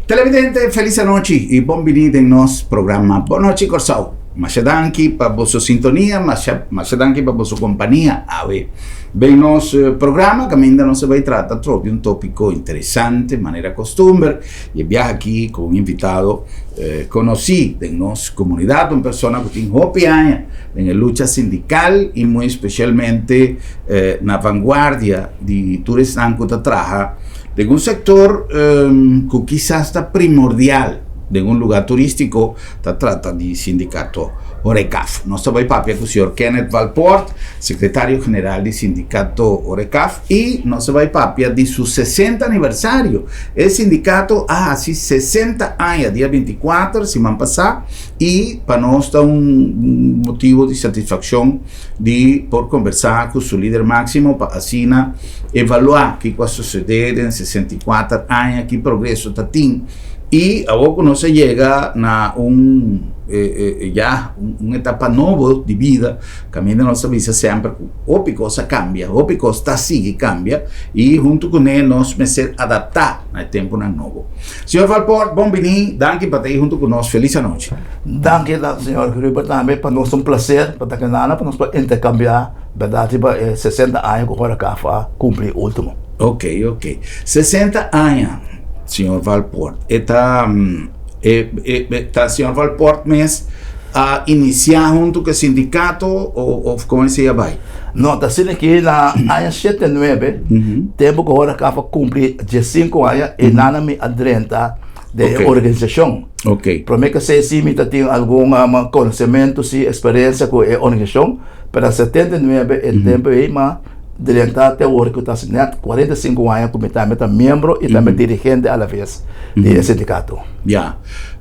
Televidente, felis anochi i bon bini den nos programa Bon Nochi Kòrsou. Masha danki pa boso sintonia, masha masha danki pa boso kompania awe den nos programa kaminda nos a bai trata tropi un topiko interesante manera kostumber i e biaha aki ku un invitado konosí den nos komunidat, un persona ku tin hopi aña den e lucha sindikal i muy espesialmente na vanguardia di tur esnan ku ta traha Den un sektor ku kisas ta primordial den un lugá turístiko ta trata di sindikato Horecaf. Nos ta bai papia ku señor Kenneth Valpoort, sekretario general di sindikato Horecaf i nos ta bai papia di su 60 aniversario. E sindikato a hasi 60 aña dia 24 siman pasá i pa nos ta un motibu di satisfakshon di por kombersá ku su lider máksimo pa asina evaluá kiko a susedé den 64 aña, ki progreso ta tin i awor ku nos a yega na un ya un etapa nobo di bida kaminda nos ta bisa semper ku hopi kos a kambia, hopi kos ta sigui kambia i huntu kuné nos mester adaptá na e tempunan nobo. Señor Valpoort, bon bini, danki pa ta ei huntu ku nos, felis anochi. Danki señor Gruber tambe, pa nos ta un placer pa ta kenana pa nos por intercambia berdad riba e 60 aña ku Horecaf a cumpli ultimo. Ok, ok. 60 aña, señor Valpoort, e ta e e ta señor Valpoort mes a inicia huntu ku e sindicato o of kon esei a bai? No, ta asina ki na aña 79, tempo ku Horecaf a cumpli 15 aña, e nana mi a drenta den e organisashon. Ok. Promé ku esei sí mi ta tin algun konosementu sí, eksperensia ku e organisashon, pero na 79 e tempu ei m'a drenta te awor ku ta hasi nèt 45 aña ku mi tambe ta miembro i tambe dirigente alaves di e sindikato. Ya.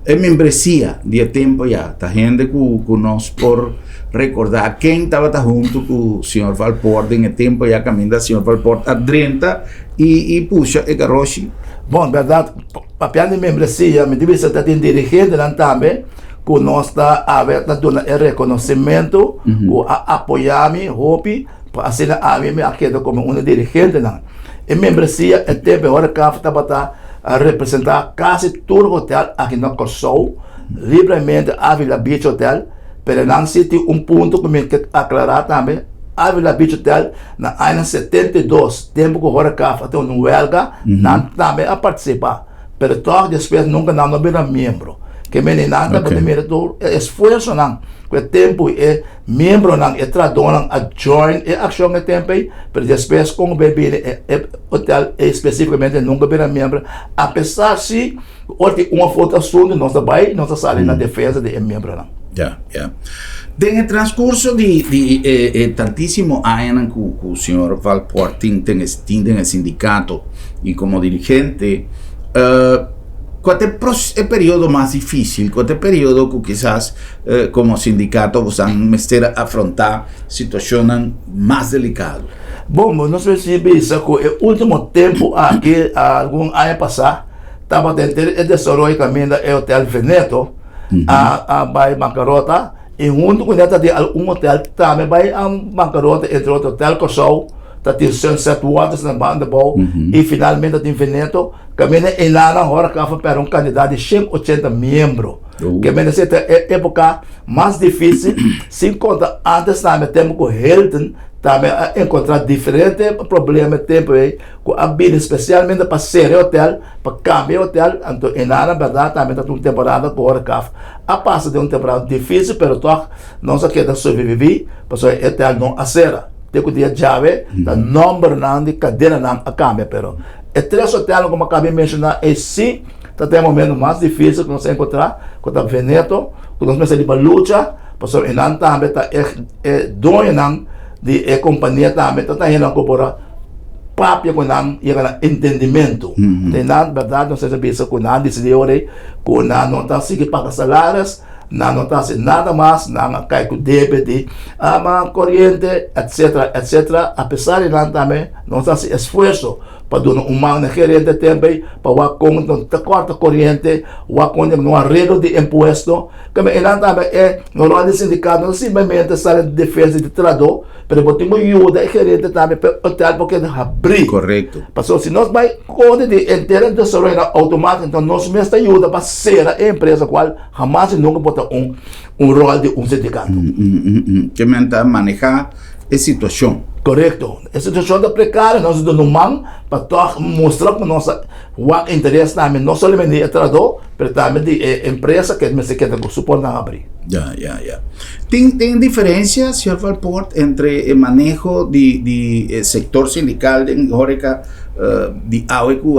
E membresia di e tempu ya ta hende ku ku nos por rekordá ken tabata huntu ku señor Valpoort den e tempu ya kaminda señor Valpoort a drenta i i pusha e garoshi. Bon, bèrdat. Papia di membresia, mi ta bisa ta tin dirigentenan tambe ku nos ta awe ta duna e rekonosementu ku a apoyá mi hopi pa asina ami mi a keda komo un di dirigentenan. E membresia e tempu e Horecaf tabata representá kasi tur hotel aki na Kòrsou, libremente Avila Beach Hotel, pero nan si tin un punto ku mi ke aklará tambe, Avila Beach Hotel Na añanan 72, tempu ku Horecaf a tene un wèlga, nan tambe a partisipá, pero tòg despues nunka nan no bira miembro. Ke mene nan tabata mira tur e esfuersonan ku e tempu e miembronan, e trahadónan a join e akshon e tempu ei, pero despues kon bai bini e hotel ei spesífikamente nunka bira miembro, apesar si Ora tin un of otro asuntu nos ta bai, nos ta sali na defensa di e miembronan. Ya, ya. Den e transcurso di di e e tantísimo añanan ku ku señor Valpoort tin ten e tin den e sindicato i komo dirigente, kua ta e pros e periodo mas difícil, kua ta e periodo ku kisas komo sindicato boso mester a afrontá situashonnan mas delikado? Bon, nos mester bisa ku e último tempu aki, algun aña pasá, Tabata henter e desaroyo kaminda e hotel Veneto a bai bankarota i huntu kuné ta tin algun hotel tambe bai bankarota, entre otro Hotel Kòrsou, ta tin Sunset Waters na banda abou i finalmente ta tin Veneto. Kaminda einan Horecaf a pèrdè un kantidat di 180 miembro. Ke mester si ta e epoka mas difísil, sin konta ántes tambe tempu ku Hilton tambe a enkontrá diferente problema e tempu ei. Ku a bini spesialmente pa sera e hotel, pa kambia e hotel, anto e nan bèrdat tambe ta un temporada ku Horecaf a pasa den un temporada difísil pero tòg nos a keda sobreviví pasobra e hotel no a sera. Te ku dia djawe ta nòmbernan di kadenanan a kambia pero e tres hotelnan ku mi a kaba di menshoná ei sí ta den e momento mas difísil ku nos a enkontrá ku ta Veneto ku nos mester riba lucha pasobra e nan tambe ta e doñonan di e kompania tambe ta ta hendenan ku por a papia ku nan yega na entendimentu. Te nan bèrdat nos ta bisa ku nan disidí ora ei ku nan no ta sigui paga salaris, nan no ta hasi nada mas, nan a kai ku debe di ama koriente etsetera etsetera. Apesar di nan tambe nos ta hasi esfuerso. pa duna un man na gerente tempe pa wak kon nan ta kòrta koriente, wak kon nan areglo di impuesto. Kamba enan tambe e ròl di sindikato no simplemente sali en defensa di trahadó, pero bo tin ku yuda e gerente tambe pa e hotel por keda habrí. Korekto. Pasobra si nos bai kontra di henter e desaroyonan outomátiko, enton nos mes ta yuda pa sera e empresa kual hamas i nunka por ta un un ròl di un sindikato. Ke men ta manehá e situashon. Korekto. E situashon ta prekario, nos a duna un man pa tòg mustra ku nos ta wak interes tambe no solamente di e trahadó, pero tambe di e empresa ke mester keda ku su pornan habrí. Ya, ya, ya. Tin tin diferensia, señor Valpoort, entre e maneho di di e sektor sindikal den horeca di awe ku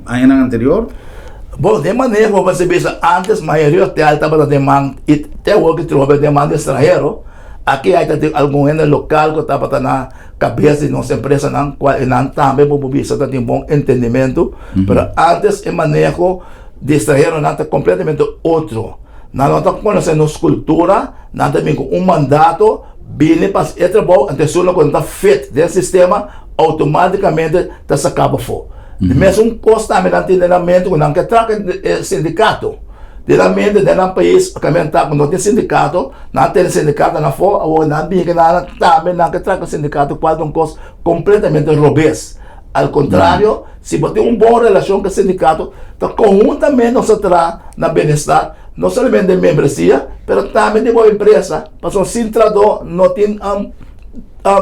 añanan anterior? Bon, den maneho bo mester bisa antes mayoria hotel tabata den man i te awor ki trobe den man di estranhero. Aki ai ta tin algun hende lokal ku tabata na kabes di nos empresanan kual e nan tambe bo por bisa ta tin bon entendimentu, pero antes e maneho di estranheronan ta kompletamente otro. Nan no ta konosé nos kultura, nan ta bin ku un mandato bini pa hasi e trabou, anto esun loke no ta fit den e sistema outomátikamente ta saka bo afó. Di mesun kos tambe nan tin den nan mente ku nan ke traka e sindikato. Den nan mente den nan pais kaminda ku no tin sindikato, nan tene sindikatonan afó, awor nan bin ke nan tambe nan ke traka sindikato kual ta un kos kompletamente robes. Al kontrario, si bo tin un bon relashon ku e sindikato, ta konhuntamente nos ta traha na bienestar no solamente di membresia, pero tambe di bo empresa, pasobra sin trahadó no tin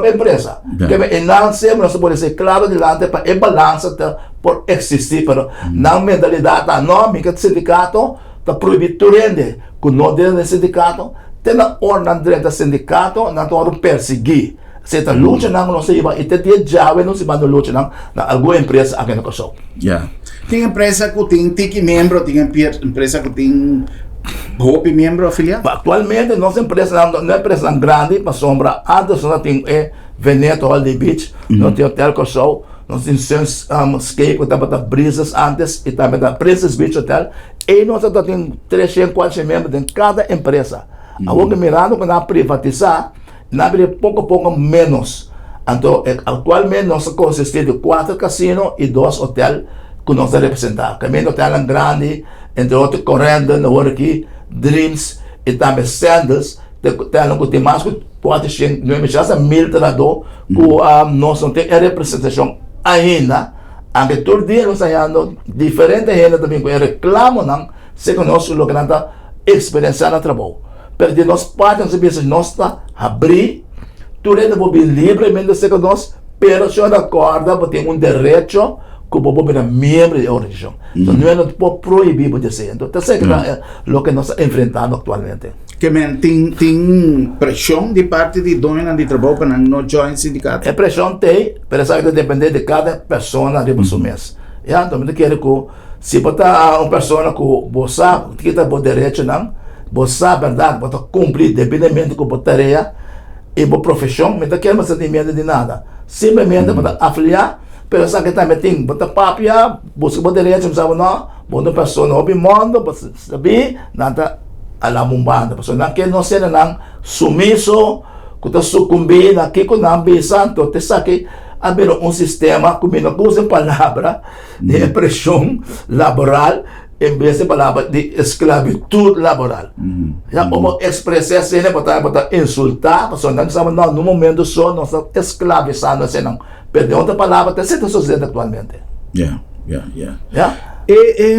empresa. Keme e nan semper nos ta pone esei klaro dilanti pa e balansa ta por eksistí, pero nan mentalidat ta no, mi ke sindikato ta prohibí tur hende ku no drenta den sindikato, te na ora nan drenta sindikato nan ta wòrdu persiguí. Esei ta luchanan ku nos ta hiba i te dia djawe nos hibando luchanan na algun empresa aki na Kòrsou. Ya. Tin empresa ku tin tiki miembro, tin empresa ku tin hopi miembro afiliá? Aktualmente nos empresanan no empresanan grandi pasobra antes nos a tin e Veneto Holiday Beach, nos tin Hotel Kòrsou, nos tin Sunscape ku tabata Breezes antes i tambe ta Princess Beach Hotel. Ei nos a tin treshen kuatroshen miembro den kada empresa. Awor ku mirando ku nan a privatisá Nan bira poko poko ménos. Anto aktualmente nos ta konsistí di kuater kasino i dos hotel ku nos ta representá. Kaminda hotelnan grandi, entre otro Corendon, awor aki, Dreams i tambe Sandals, ta hotelnan ku tin mas ku kuatershen, nuebe shen, asta mil trahadó ku nos no tin e representashon ainda. Anke tur dia nos ta hañando diferente hende ta bin ku e reklamonan serka nos ku loke nan ta eksperensiá na trabou. Pero di nos parti nos a bisa nos ta habrí, tur hende por bin libremente serka nos, pero si bo ta kòrda bo tin un derecho ku bo por bira miembro di e organisashon. So no hende por prohibí bo di esei. Enton ta esei ta loke nos ta enfrentando aktualmente. Ke men tin tin preshon di parti di doñonan di trabou pa nan no join sindikato? E preshon t'ei, pero esaki ta dependé di kada persona riba su mes. Ya, anto mi ta kere ku Si bo ta un persona ku bo sa ki ta bo derechonan, bo sa bèrdat, bo ta kumpli debidamente ku bo tarea i bo profeshon, mi ta kere bo sinti miedu di nada. Simplemente bo ta afiliá, pero esaki tambe tin, bo ta papia, buska bo derecho, bo sa bo no, bo ta un persona hopi mondo, bo sabí, nan ta ala bo un banda, pasobra nan ke nos hendenan sumiso, ku ta sukumbí na kiko nan bisa, anto esaki a bira un sistema ku mi no ta usa e palabra. di e preshon laboral en bes di palabra di esklabitut laboral. Ya como ekspres'é asina bo ta bo ta insultá pasobra nan sa no na un momento so nos ta esklabisando eseinan pero den otro palabra ta esei ta sosediendo aktualmente. Ya, ya, ya. Ya. E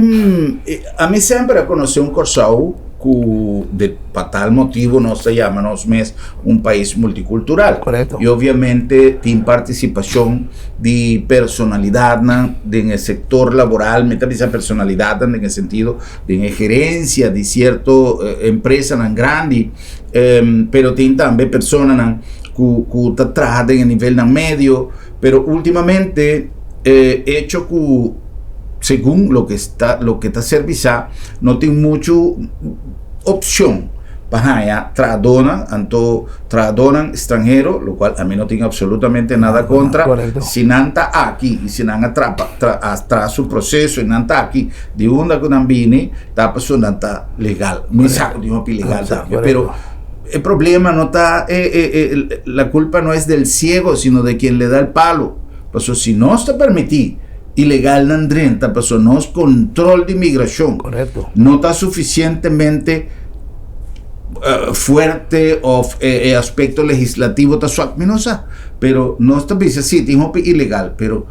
ami semper a konosé un Kòrsou ku de pa tal motibu nos ta yama nos mes un pais multikultural. Korekto. I obviamente tin partisipashon di personalidatnan den e sektor laboral, mi ta bisa personalidatnan den e sentido den e gerensia di sierto empresanan grandi, pero tin tambe personanan ku ku ta traha den e nivelnan medio, pero ultimamente e hecho ku segun loke sta loke ta ser bisá no tin muchu opshon pa haña trahadónan, anto trahadónan stranhero, lokual ami no tin absolutamente nada kontra, si nan ta aki i si nan a trapa a traha su proseso i nan ta aki, di unda ku nan bini ta pasobra nan ta legal. Mi sa ku tin hopi ilegal tambe, pero e problema no ta e la kulpa no es del siego sino de quien le da el palo, pasobra si nos ta permití. ilegalnan drenta paso nos control di migracion Correcto. no ta suficientemente fuerte of e aspecto legislativo ta suak, mi no sa, pero nos ta bisa si tin hopi ilegal, pero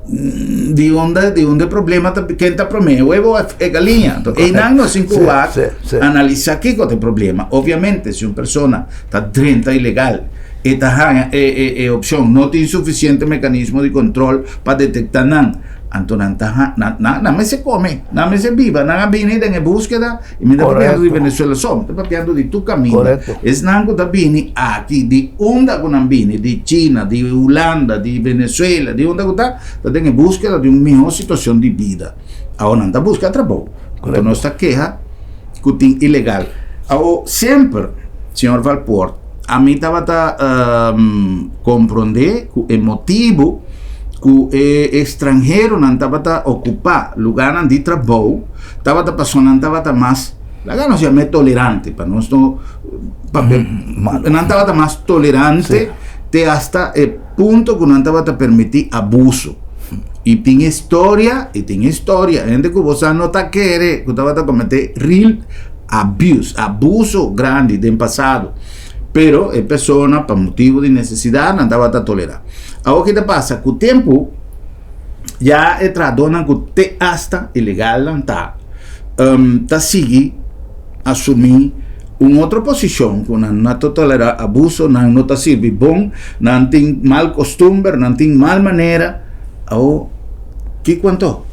di unda di unda e problema ta ken ta prome e huevo of e galiña? Anto einan nos tin ku wak analisa kiko ta e problema. Obviamente si un persona ta drenta ilegal e ta haña e e e opshon no tin sufisiente mekanismo di kontrol pa detekta nan, anto nan ta ha nan nan nan mester kome, nan mester biba, nan a bini den e búskeda i mi ta papiando di Venezuela so, mi ta papiando di tur kaminda. Esnan ku ta bini aki di unda ku nan bini, di China, di Hulanda, di Venezuela, di unda ku ta, ta den e búskeda di un mihó situashon di bida. Awor nan ta buska trabou, anto nos ta keha ku tin ilegal. Awor semper, señor Valpoort, ami tabata komprondé ku e motibu ku e estranheronan tabata okupá lugánan di trabou tabata pasobra nan tabata mas, laga nos yam'é tolerante pa nos no papia, nan tabata mas tolerante te asta e punto ku nan tabata permití abuso. I tin historia, i tin historia, hende ku bo sa no ta kere ku tabata kometé real abuse, abuso grandi den pasado. Pero e persona pa motibu di nesesidat nan tabata tolerá. Awor ki ta pasa? Ku tempu ya e trahadónan ku te asta ilegalnan ta ta sigui asumí un otro posishon ku nan no ta tolerá abuso, nan no ta sirbi bon, nan tin mal kostumber, nan tin mal manera. Awor kiko anto?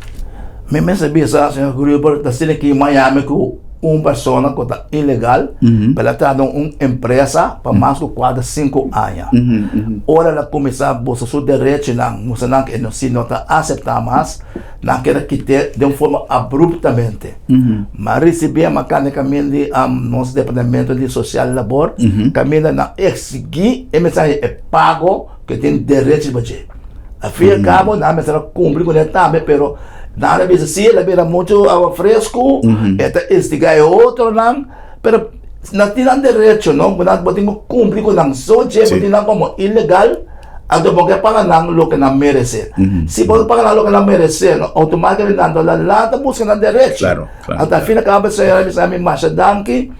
Mi mester bisa, señor Gruber, ta asina aki Miami ku un persona ku ta ilegal, pero el a traha den un empresa pa mas ku kuater, sinku aña. Ora el a kuminsá buska su derechonan, mustra nan ku e si no ta aseptá mas, nan keda kit'é den un forma abruptamente. Mi a risibí a kanda kaminda di nos departamento di sosial labor, kaminda nan eksigí e mensahe e pago ku e tin derecho riba dje. Al fin y al cabo, nan mester a cumpli con e tambe, pero nan a bisa, sí, el a bira mucho agua fresco, e ta instiga e otronan, pero nan tin nan derecho, no? Nan, bo tin cu cumpli cu nan, so dje bo tin nan como ilegal, anto bo ke paga nan loke nan merece. Si bo no paga nan loke nan merece, no, automaticamente nan ta lanta busca nan derecho. Anto al fin y al cabo, señora a bisa mi masha danki,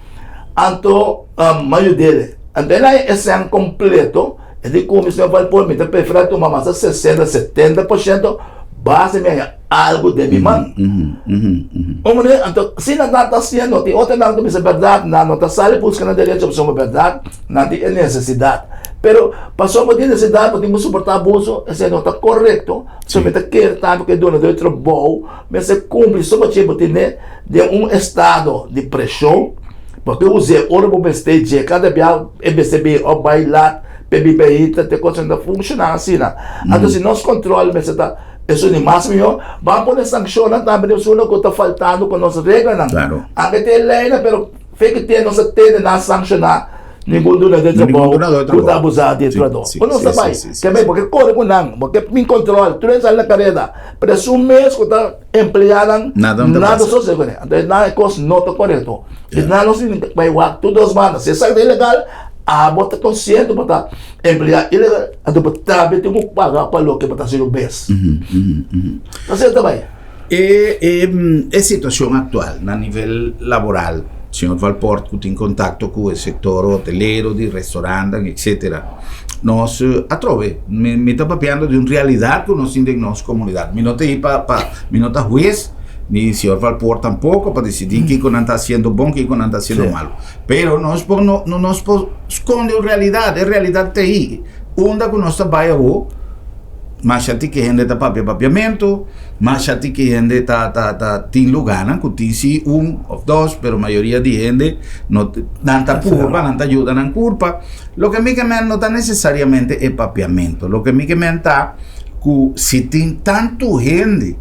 anto mi a yud'e. Anto el a haña e sèn completo. E di ku mi señor Valpoort, mi ta preferá tuma mas a sesenta, 70% basta mi haña algu den mi man. Un manera, anto si nan ta hasiendo, tin otronan ku bisa bèrdat, nan no ta sali buska nan derecho pasobra bèrdat nan tin e nesesidat. Pero pasobra bo tin nesesidat bo tin ku soportá abuso, esei no ta korekto. So mi ta kere tambe ku e dunadó di trabou mester kumpli soba che bo tene den un estado di preshon. Bo ta us'é ora bo mester dje. Kada bia e mester bin òf bai lat p'e bin bai ta te kos no ta funshoná asina. Anto si nos kòntròl mester ta esun di mas mihó, ban pone sankshonnan tambe den esunnan ku ta faltando ku nos reglanan. Anke tin e leinan pero fe ku tin nos a tende nan sankshoná ningun dunadó di trabou ku ta abusá di e trabadó. Ku nos ta bai? Ke bai bo ke kore ku nan, bo ke bin kòntròl, tur hende sali na kareda, pero esun mes ku ta. Empleanan Nada no ta nada pasa. sosé kuné. Anto nan e kos no ta korekto. I nan nos tin bai wak tur dos banda. Si esaki ta ilegal, abo ta konsiente bo ta empleá ilegal, anto bo tambe tin ku paga pa loke bo ta hasi robes. Asina ta bai. E e e situashon aktual na nivel laboral, señor Valpoort ku tin kontakto ku e sektor hotelero, di restorantan, etcetera. Nos atrobe, mi mi ta papiando di un realidat ku nos tin den nos komunidat. Mi no ta ei pa pa mi no ta hues, ni señor Valpoort tampoko pa disidí kiko nan ta hasiendo bon, kiko nan ta hasiendo malo. Pero nos por no no nos por skonde un realidat, e realidat ta ei. Unda ku nos ta bai awo, Masha tiki hende ta papia papiamentu, masha tiki hende ta ta ta tin lugánan ku tin si un òf dos, pero mayoria di hende no nan ta purba, nan ta yuda nan kurpa. Loke mi ke men no ta nesesariamente e papiamentu, loke mi ke men ta ku si tin tantu hende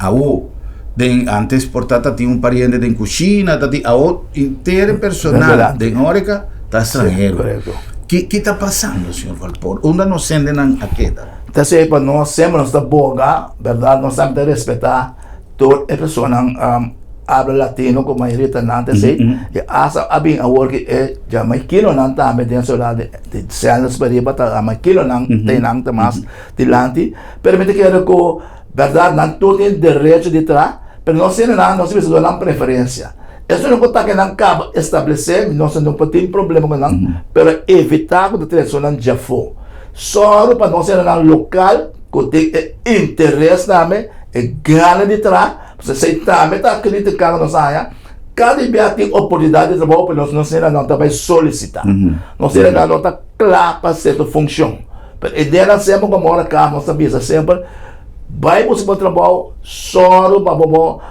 awo den antes por ta ta tin un pariente den kushina, ta tin awo inter personal den horeca ta stranhero. Ki ki ta pasando señor Valpoort? Unda nos hendenan a keda? Ta esei pa nos semper nos ta boga, berdad nos semper ta respetá tur e personanan habla latino ku mayoria ta nan ta esei i asta a bin awor ku e jamaikinonan tambe den siudat di Sanders pa riba ta jamaikinonan te nan ta mas dilanti pero mi ta kere ku. Bèrdat nan tur tin derecho di traha, pero nos hende nan nos mester duna nan preferensia. Esun no por ta ke nan kaba establesé, nos no por tin problema ku nan, pero evitá ku ta trese nan djafó. Sòru pa nos hende nan lokal ku tin e interes tambe, e gana di traha, pasobra esei tambe ta kritiká ku nos a haña, kada bia tin oportunidat di trabou pero nos nos hende nan ta bai solisitá. Nos hende nan no ta kla pa sierto funshon. Pero e denan semper ku ora ka nos ta bisa semper, bai buska bo trabou, sòru pa bo bo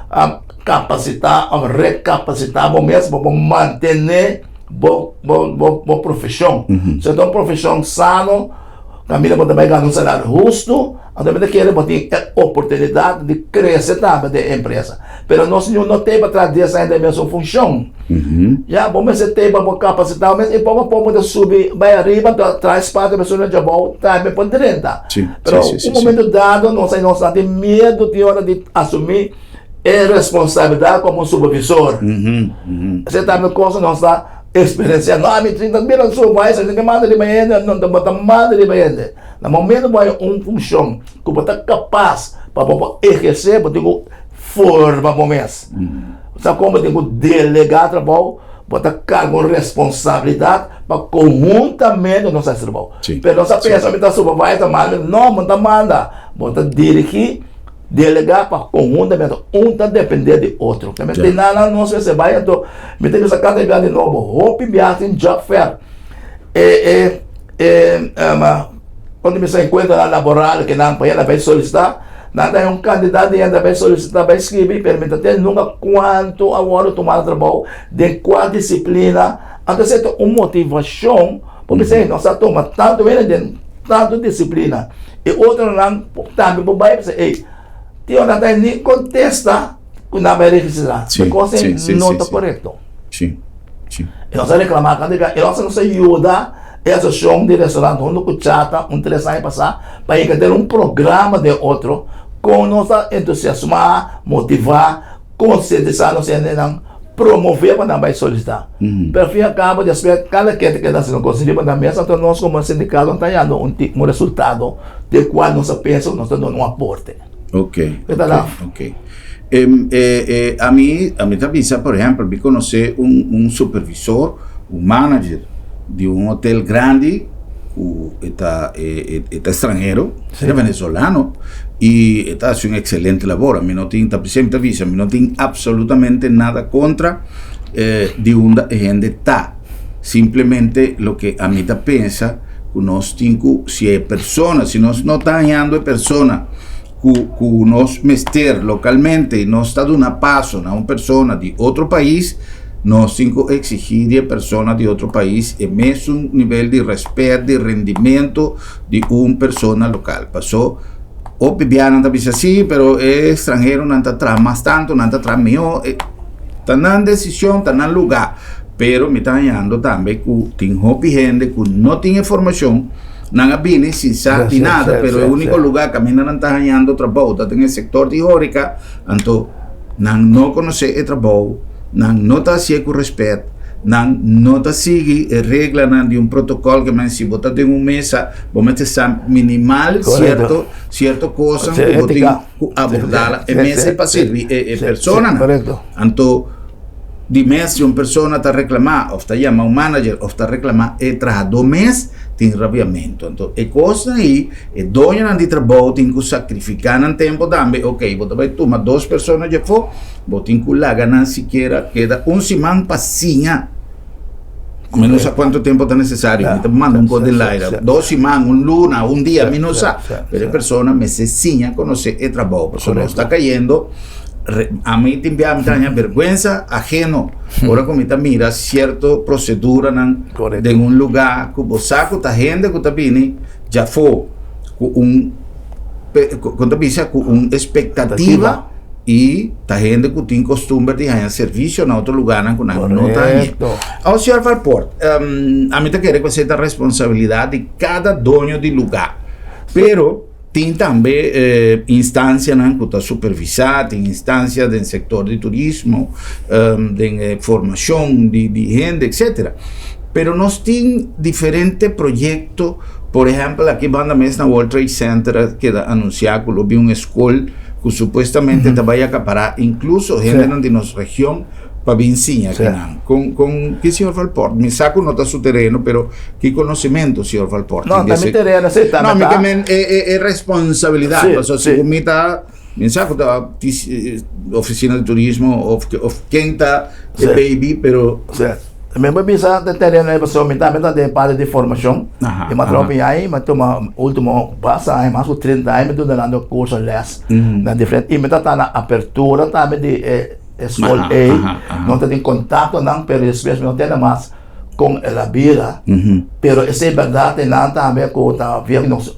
kapasitá òf rekapasitá bo mes pa bo mantené bo bo bo bo profeshon. Si ta un profeshon sano, kaminda bo ta bai gana un salario hustu, anto mi ta kere bo tin e oportunidat di krese tambe den e empresa. Pero nos niun no tei pa traha dies aña den e mesun funshon. Ya, bo mester tei pa bo kapasitá bo mes i poko a poko bo ta subi bai ariba, anto traha espasio pa esun djabou tambe por drenta. Pero un momento dado nos a nos a tin miedu tin ora di asumí e responsabilidat komo un supervisor. Esei tambe kos ku nos ta eksperensiá. No, ami tin ta bira un supervisor, mi tin ke manda riba hende. No, bo ta manda riba hende. Na momento bo haña un funshon ku bo ta kapas pa bo por ehersé, bo tin ku forma bo mes. Sa kon bo tin ku delegá trabou, bo ta karga un responsabilidat pa konhuntamente nos hasi trabou. Pero nos a pensa mi ta supervisor, manda, no, bo no ta manda, bo ta dirigí. Delegá pa konhuntamente, un ta dependé di otro. Te mester nana nos mester bai anto mi ta bisa kada biaha di nobo, hopi biaha tin job fair. E e e unda mi sa enkuentronan laboral ke nan pa yanda bai solisitá, nan ta haña un kantidat di hende bai solisitá bai skribi pero mi ta tende nunka kuantu a wòrdu tumá na trabou, den kua disiplina. Anto esei ta un motivashon pa mi sa nos a tuma tantu hende den tantu disiplina. E otronan tambe por bai bisa, ey, tio nan ta ni contesta cu nan bai registra. Sí, Because sí, sí, no sí, ta sí. correcto. Sí, sí. E nos a reclama cada bia, e nos a yuda e asociacion di restaurant hunto cu Chata un tres aña pasa pa yega den un programa den otro con nos ta entusiasma, motiva, Konsientisá nos hendenan, promové pa nan bai solisitá. Pero al fin y al cabo despues kada ken ta keda hasiendo kos riba nan mes, anto nos komo sindikato no ta hallando un un resultado den kual nos a pensa ku nos ta duna un aporte. Ok, E ta laf. ok. Ami, ami ta bisa por ehèmpel mi konosé un un supervisor, un manager di un hotel grandi ku e ta e ta estranhero, e ta venezolano i e ta hasi un ekselente labor. Mi no tin, ta p'esei mi ta bisa, mi no tin apsolutamente nada kontra di unda e hende ta. Simplemente loke ami ta pensa ku nos tin ku si e persona, si nos no ta hañando e persona ku ku nos mester lokalmente i nos ta duna paso na un persona di otro pais, nos tin ku eksigí di e persona di otro pais e mesun nivel di rèspèt, di rendimento di un persona lokal. Paso hopi bianan ta bisa sí, pero e estranheronan ta traha mas tantu, nan ta traha mihó. Ta nan desishon, ta nan lugá. Pero mi ta hañando tambe ku tin hopi hende ku no tin e formashon. Nan a bini sin sa di nada, pero e úniko lugá kaminda nan ta hañando trabou ta den e sektor di hóreka, anto nan no konosé e trabou, nan no ta hasié ku rèspèt, nan no ta sigui e reglanan di un protokòl ke men si bo ta den un mesa bo mester sa minimal sierto sierto kosnan ku bo tin ku abordá e mesa pa sirbi e personanan. Anto Di mes si un persona ta reclama of ta yama un manager of ta reclama e trahador mes tin rabiamento. Anto e cosnan ayi e doñonan di trabou tin cu sacrifica nan tempo tambe. Ok, bo ta bay tuma dos persona dje afo, bo tin cu laga nan sikiera keda un siman pa siña. Mi no sa cuanto tempo ta necesario, mi ta manda un cos den laira. Dos siman, un luna, un dia, mi no sa. Pero e persona mester siña conoce e trabou, pasobra nos ta cayendo. Ami tin bia mi ta haña bergwensa ajeno ora ku mi ta mira sierto proseduranan den un lugá ku bo sa ku ta hende ku ta bini djafó ku un kon ta bisa ku un espektativa i ta hende ku tin kostumber di haña servisio na otro lugánan ku nan no ta hañ'é. Awor señor Valpoort, ami ta kere ku esei ta responsabilidat di kada doño di lugá, pero. Tin tambe instancianan cu ta supervisa, tin instancia den sector di turismo, den e formacion di hende, etcetera. Pero nos tin diferente proyecto, por ehempel aki banda mes na World Trade Center a keda anuncia cu lo bin un escol. ku supuestamente ta bai akapará inkluso hendenan di nos region pa bin siña akinan. Kon kon ki señor Valpoort? Mi sa ku no ta su tereno, pero ki konosementu señor Valpoort No, tin di ta mi ese? tereno, sí, ta No, mi mi ke ta. men e e e responsabilidat, Sí, pasobra sí. si ku mi ta mi sa ku ta ofisina di turismo of of ken ta e Sí. baby, pero Sí. Mi por bisa den tereno ei pasobra mi tambe ta den parti di formashon. Aha, I mi a traha aha. hopi aña, mi a tuma ultimo basta aña, mas ku 30 aña mi duna dando kurso lès na diferente i mi ta ta na apertura tambe di e e skol Aha, ei. aha, aha. No ta tin kontaktonan pero despues mi no tende mas kon el a bira. Pero esei bèrdat einan tambe ku ta via nos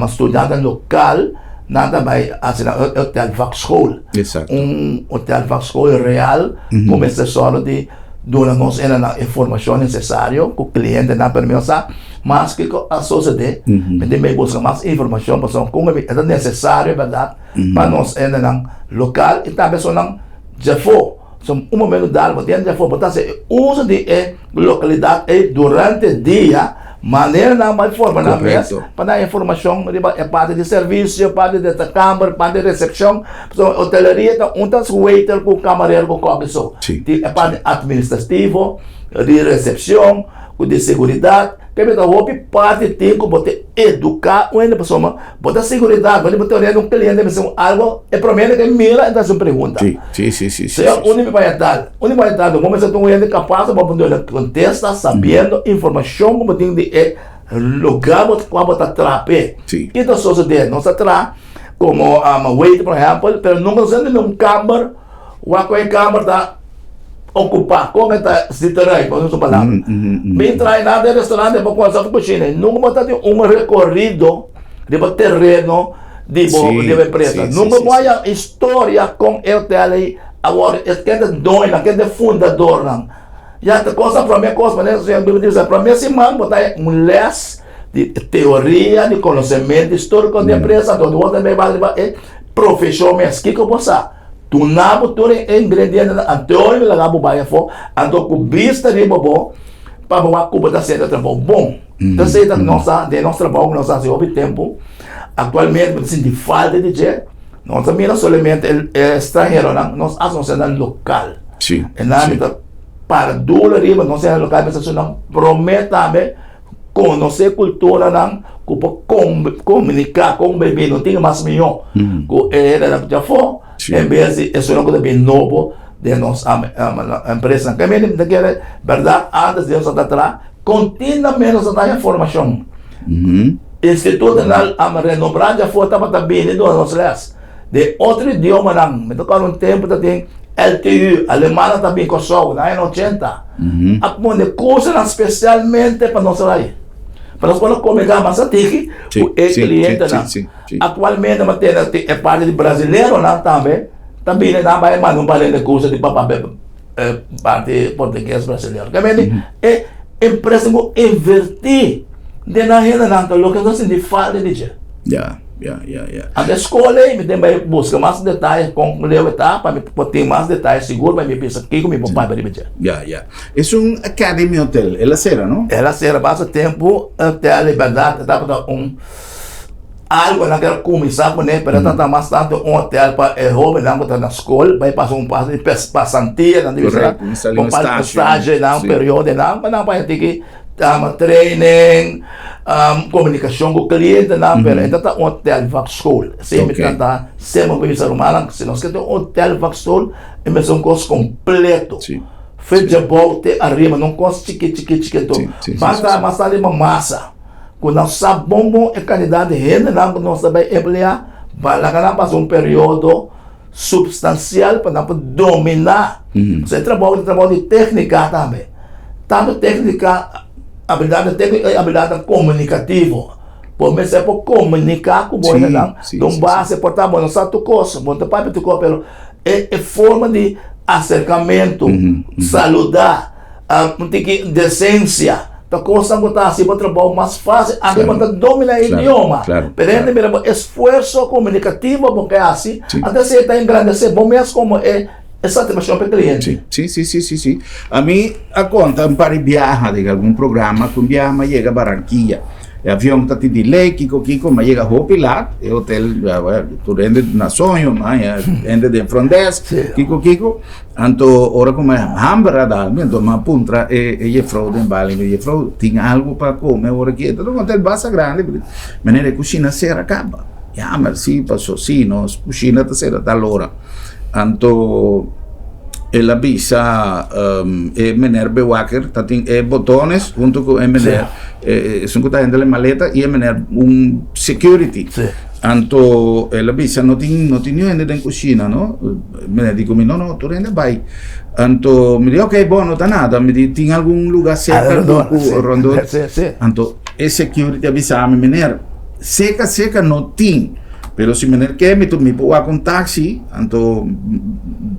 studiantenan lokal nan ta bai hasi nan hotelvakschool. Exacto. Un hotelvakschool real ku mester sòru di duna nos enanan e formashon nesesario ku klientenan pero mi no sa mas kiko a sosodé mi tin bai buska mas informashon pasobra kon e ta nesesario bèrdat pa nos enanan lokal i tambe esunnan djafó so un momento dado bo tin djafó bo ta hasi e uso di e lokalidat ei durante dia manera nan bai forma nan mes pa nan informashon riba e parti di servisio parti di ta kamber parti di resepshon Pasobra hoteleria ta un tas waiter ku kamarero ku kòki so. Tin e parti atministrativo, di resepshon, ku di seguridat. Kende ta hopi parti tin ku bo ta eduká un hende pasobra bo ta seguridat, bo ta tene un kliente mester un algu, e promé hende ke mira e ta hasi un pregunta. Señor, unda mi bai a tal? Unda mi bai a tal? Bo mester ta un hende kapas pa bo duna kontesta sabiendo informashon ku bo tin di e lugar kua bo ta traha p'e. Ki ta sosodé? Nos ta traha. Como waiter por ehempel, pero nunca nos entra den un kamber wak cu e kamber ta ocupa, con e ta zit eruit, pa usa un palabra. Mi trae nan den restaurante pa cuminsa cu cushina y nunca bo ta tin un recorrido riba tereno di bo di bo empresa. Nunca bo haya historia con e hotel ey awor, ken ta doñonan, ken ta e fundadornan. Ya ta cosa prome cos, manera señor Biblia ta bisa, prome siman bo ta haya un les. Di teoria di konosementu históriko di empresa, donde bo ta bay bal riba e profeshon mes. Kiko bo sa? Duna bo tur e ingredientenan anto mi laga bo bai afó, anto ku bista riba bo pa bo wak ku bo ta hasiendo e trabou bon. Esei ta nos ta den nos trabou ku nos ta hasi hopi tempu. Aktualmente bo ta sinti falta di dje. Nos ta mira solamente e stranheronan, nos hasi nos esnan lokal. E nan mi ta para duro riba nos esnan lokal, mi ta nan promé tambe. Konosé kulturanan ku por komuniká kon bebé no tin mas mihó ku e hendenan ku ta afó en bes di esunnan ku ta bin nobo den nos empresanan. Ke mende mi ta kere bèrdat antes di nos a ta traha kontinuamente nos a ta haña formashon. Institutonan renombrá di afó tabata bini duna nos lès den otro idiomanan. Mi ta kòrda un tempu ta tin LTU, alemannan ta bin Kòrsou na añanan ochenta. A pone kursonan spesialmente pa nos rai, pa nos por a komuniká mas atiki ku e klientenan. Aktualmente mi a tende tin e parti di brasileronan tambe ta bini nan bai manda un parel di kurso di pa papia parti portugues brasilero. Ke mende e empresa ku invertí den nan hendenan ta loke nos sinti falta di dje. Ya, ya, ya, ya. Anto e skol ei mi tin bai buska mas detaye kon leu e ta pa mi por tin mas detaye sigur pa mi bisa kiko mi por papia riba dje. Ya, ya. Esun Academy Hotel, el a sera, no? El a sera basta tempu, Hotel Libertad e tabata un algu nan ker kuminsá kuné pero e tabata mas tantu un hotel pa e hóbennan ku ta na skol bai pasa un pas di pasantia nan ta bisa Korekto, un sali un un stage. stage nan, un periodo nan pa nan bai tiki training, komunikashon ku klientenan, pero e ta ta un hotel vakschool. Esei mi ta ta semper ku bisa rumannan, si nos ke tin un hotel vakschool, e mester un kos kompleto. Fe djabou te ariba, no un kos chikit chikit chikito. Basta mas ta riba masa, ku nan sa bon bon e kantidat di hendenan ku nos ta bai empleá, laga nan pasa un periodo supstansial pa nan por dominá. Pasobra e trabou ta trabou di téknika tambe. Tantu téknika, abilidatnan tékniko i abilidatnan komunikativo. Bo mester por komuniká ku bo hendenan den un base. Por ta bo no sa tur kos, bo no ta papia tur kos, pero e forma di aserkamentu, saludá, un tiki desensia, ta kosnan ku ta hasi bo trabou mas fásil. Anto bo ta dominá e idioma. Pero hende mira bo esfuerso komunikativo bo ke hasi, anto esei ta engrandesé bo mes komo e satisfakshon pa e kliente. Sí, sí, sí, sí, sí. Ami a konta un par di biaha den algun programa ku un biaha mi a yega Barranquilla. E avion ta tin delay, kiko kiko, m'a yega hopi lat, e hotel, tur hende na soño, m'a haña hende den front desk, kiko kiko. Anto ora ku mi hamber a dal mi, anto mi a puntra e e jefrou den bali, mi jefrou tin algu pa kome ora aki? E ta un hotel basta grandi, manera e kushina sera kaba. Jammer, si paso si nos kushina ta sera tal ora. Anto el a bisa e meneer bewaker ta tin e botones hunto ku e meneer esun ku ta hende e maleta i e meneer un security. Anto el a bisa no tin no tin niun hende den kushina no. Meneer di ku mi no no tur hende a bai. Anto mi di ok bo no ta nada mi di tin algun luga serka ku rondó. Anto e security a bisa mi meneer seka seka no tin. Pero si meneer ke mi mi por wak un taxi, anto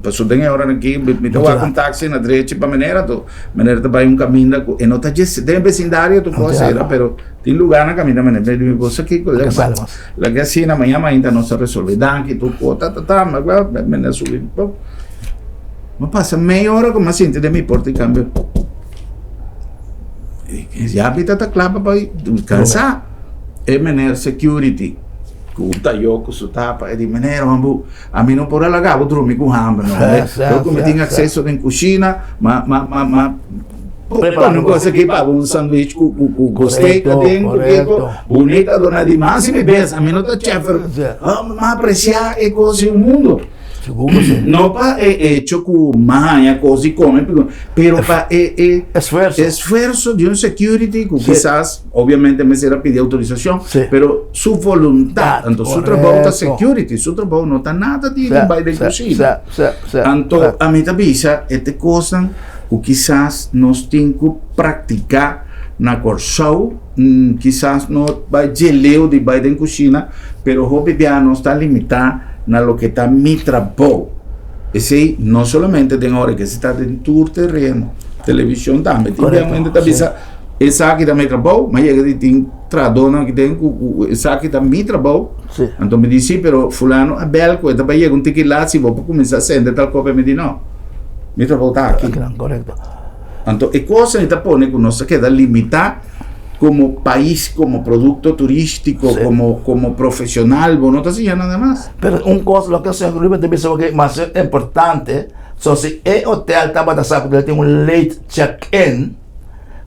paso den e oranan aki mi ta wak un taxi na drechi pa meneer, anto meneer ta bai un kaminda ku e no ta dje den e besindario tur kos era, pero tin lugarnan kaminda meneer mi bo sa kiko laga asina mañana mainta nos ta resolve danki tur kos ta ta ta meneer subi mi pasa meia ora ku mi a sinti den mi porta i kambia ya mi ta ta kla pa bai kansa. E meneer security cu un tayo cu su tapa e di meneer hombu ami no por a laga bo drumi cu hamber no dor cu mi tin acceso den cushina ma ma ma ma pone un cosa aki pa bo un sandwich cu cu cu cu steak aden cu kiko bunita dona di mas si mi bes ami no ta chef pero mi aprecia e cos di mundo. No pa e hecho ku m'a haña kos di kome, pero pa e e Esfuerso. esfuerso di un security ku kisas obviamente mester a pidi outorisashon, pero su voluntad, anto su trabou ta security, su trabou no ta nada di bai den kushina. Anto ami ta bisa e te kosnan ku kisas nos tin ku praktiká na Kòrsou, kisas no bai dje leu di bai den kushina, pero hopi bia nos ta limitá na loke ta mi trabou. Esei no solamente den ora ke se ta den tur tereno, televishon tambe. Tin bia un hende ta bisa esaki ta mi trabou, ma yega di tin trahadónan aki den ku ku esaki ta mi trabou. Anto mi di si, pero fulano a bèl ku e ta bai yega un tiki lat si bo por kuminsá sende tal kopa. Mi di no, mi trabou ta aki. Anto e kos ei ta pone ku nos ta keda limitá. Como pais, como producto turístico, sí. como, como profesional, bo no ta siña nada mas. Pero un cosa, lo que señor Ruben te bisa que mas importante, so si e hotel tabata sa ku tin un late check-in,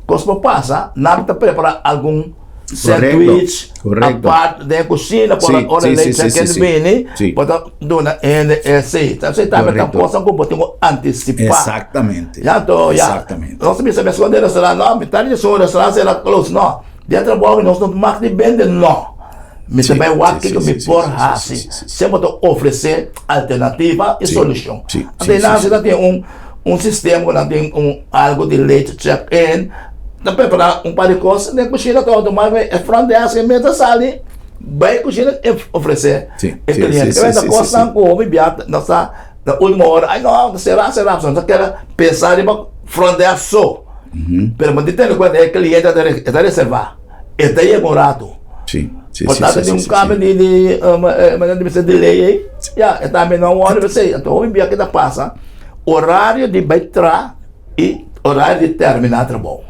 kos por pasa, nan ta prepara algun sandwich apart den kushina por sí, ora sí, late sí, check-in sí, sí, bini, sí. por ta duna hende esei. Entonces tambe ta cosa ku bo tin ku anticipá. Exactamente. Ya to ya. Exactamente. Nos bisa mes den restaurant, no, mitad di esun restaurant sera close, no. Den trabou nos no mag di bende, no. Mi ta bai wak kiko mi por hasi. Semper ta ofrece alternativa y solucion. Anto e nan si ta tin un un sistema ku nan tin un algo di late check in, ta prepara un par di kos den kushina ta automaticamente e front desk e mes ta sali bai kushina e ofrece e cliente. Ta kosnan ku hopi bia nos ta Na ultimo ora, ay no, sera, sera, pasobra nos ta keda pensa riba front desk so. Pero bo tin tene kuenta e kliente e ta reserva, e ta yega un rato. Sí, sí, Por sí, tanto sí, tin un sí, sí. kambio di di manera di bisa delay ei, ya, e tambe no wòrdu p'esei. Anto hopi bia ke ta pasa, orario di bai tra i orario di terminá trabou.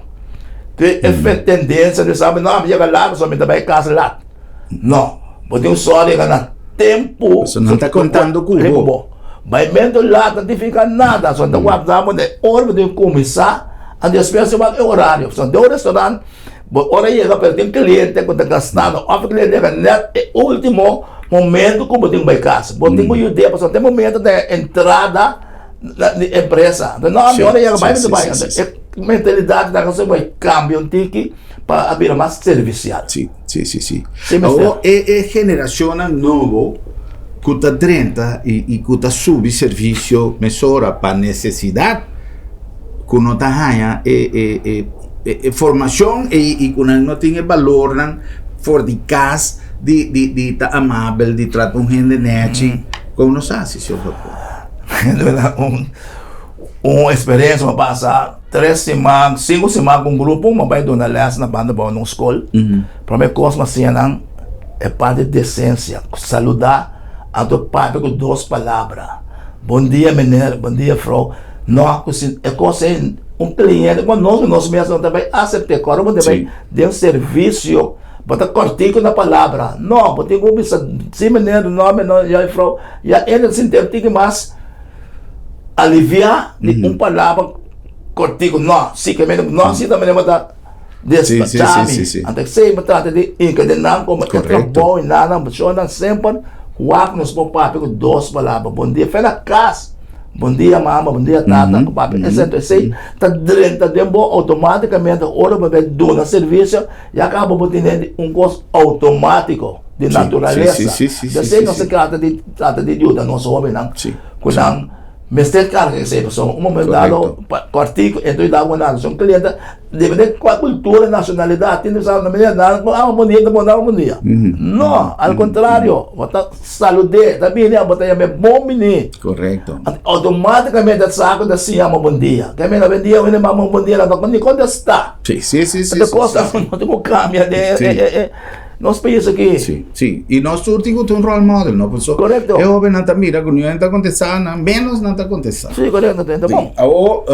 Te e tendensia di sa, no, mi yega lat pasobra mi ta bai kas lat. No, bo tin un sòru yega na tempu. Pasobra nan ta kontando ku bo. Baimentu lat no significa nada. So nan ta warda bo den ora bo tin kuminsá, anto despues bo wak e orario. So den un restaurant bo ora yega pero tin kliente ku ta gastando òf e kliente yega nèt e último momento ku bo tin ku bai kas. Bo tin ku yud'é pasobra den momento ta e entrada di empresa. Anto no, mi ora yega bai mi ta bai. Anto e mentalidat ta bai kambia un tiki pa a bira mas servisial. Sí, sí, sí. Sí, mester. Awor e e generacionnan nobo cu ta drenta y y cu ta subi servicio mesora pa necesidad cu no ta haña e e e e e formacion ey y cu nan no tin e balornan for di cas di di di ta amabel, di trata un hende nechi. Con nos haci, señor doctor? Un un experiencia mi a pasa. Tres siman, sinku siman ku un grupo mi a bai duna lès na banda bou na un skol. Promé kos mi a siña nan e parti di desensia, saludá anto papia ku dos palabra. Bon dia meneer, bon dia frou. No ku si e kos ei un kliente ku nos nos mes no ta bai asept'é. Kòrda bo ta bai den servisio. Bo ta kòrtiku na palabra. No, bo tin ku bisa si meneer, no meneer, juffrouw. Ya e ta sinti un tiki mas aliviá di un palabra kòrtiku. No, si ke meneer, no si ta meneer bo ta despachá mi. Anto esei bo trata di hinka den nan komo e trabou i nan nan shon nan semper wak nos por papia ku dos palabra. Bon dia fe na kas. Bon dia mama, bon dia tata, ku papia. Esei ta drenta den bo outomátikamente ora bo bai duna servisio. Ya caba bo tene un cos automatico di naturalesa. Desey nos ta trata di trata di yuda nos hobennan cu nan mester carga esey pasobra un momento dado cuartico e ta yuda bo nada. Si un cliente depende cual cultura, nacionalidad tin sa no mester nada cu ah bon dia bon dia bon dia. No, al contrario bo ta salude ta bini bo ta yama bon bini. Automaticamente e sa cu ta siña bo bon dia. Ke mira bon dia un hende mama bon dia nan ta ni contesta. Sí, sí, sí, sí. De cosa sí, sí. no tengo cambia de sí. eh, eh, eh, nos país aquí. Sí, sí. Y nos tur tin un role model, no? Pues, correcto. E joven nan ta mira ku niun ta contesta, nan menos nan ta contesta. Sí, correcto, ta bon. Awo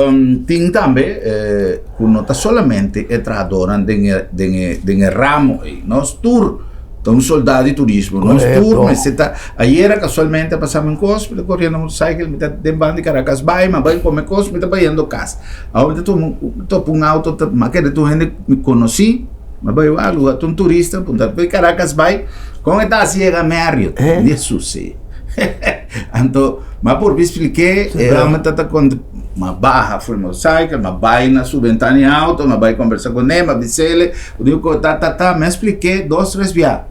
tin tambe eh, ku no ta solamente e trahadornan den e, den e, den e ramo ei. Nos tur ta un soldado di turismo. Nos tur mester ta. Ayera casualmente a pasami un kos, mi ta corriendo motorcycle, mi ta den banda di Caracas Bay, mi a bai come kos, mi ta bayendo kas. Awor mi ta tuma un topa un auto ta mi a kere tur hende mi konosí mi a bai wak lugar ta un turista puntra bai Caracas bai kon e ta hasi yega Marriott mi di susi anto mi a purba splik'é e hòmber ta ta konta mi a baha for motorcycle mi a bai na su bentana di auto mi a bai kombersa kuné mi a bis'é di ku ta ta ta mi a splik'é dos tres bia